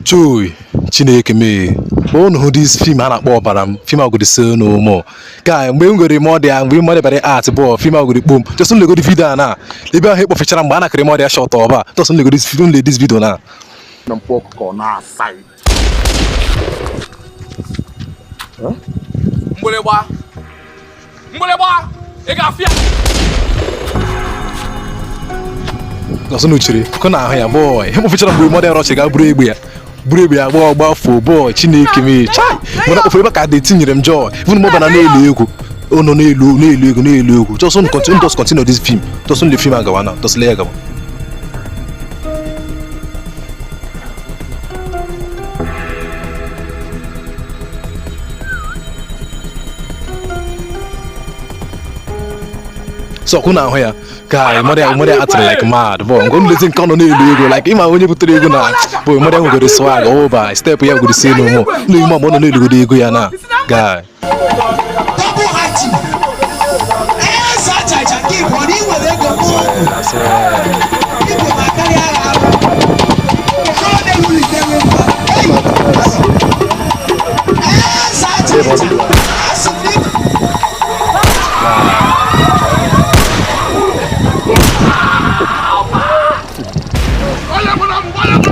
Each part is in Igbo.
Choi, Chineke mee unu hụ this film a na-akpọ Ọbara M. Film agụdị so no more ka mgbe m gwere mọdị ya, mgbe mọdị bara art bụ film agụdị kpom. Just nlegodi video a na ebe ahụ ekpofechara mgbe a nakịrị mọdị ya shọt ọba. Just nlegodi nle this video na na mkpọ ọkụkọ na-asa. Mgbịrịgba, mgbịrịgba, ị ga-afịa. Ọsọ n'uchere kụ na ahụ ya boy ekpofechara mgbe mọdị ya rọchị ga buru egbe ya, buru egbe ya gbaa gbafuo. Boy, Chineke mee, chai, mgbe na ebe ka dị tinyere m joy even mgbe ọ bana na-elu egwu, ọ nọ n'elu na-elu egwu, na-elu egwu. Just continue, just continue this film, just the film agawa na just lee ya gawa. So kwụ na ahụ ya ka mọdị ya atịrị like mad boy nke nlezi nke ọ nọ na-elu ego like ịma onye butere ego na boy mọdị ya nwegoro swag over step ya gwuru si n'ụmụ n'ime ma ọ nọ na-elugodo ego ya na guy. Double acting. Eze achacha nke Igbo na iwere ego n'ukwu. Igbo ma karịa agha ahụ. Ọ na-ewulitewe mba. Ei! Eze achacha. Asị m na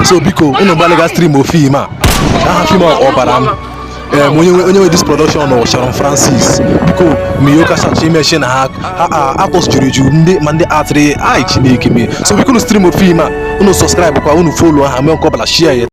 So biko unu gbalịga stream film a, aha film a Ọbara M. Onye nwe this production ọ Sharon Francis. Biko miyoka shachi imechi na ha ha actors juru eju, ndị ma ndị atịrị ai Chineke mee. So biko unu stream film a, unu subscribe kwa, unu follow ha, mee nke ọbụla, share ya.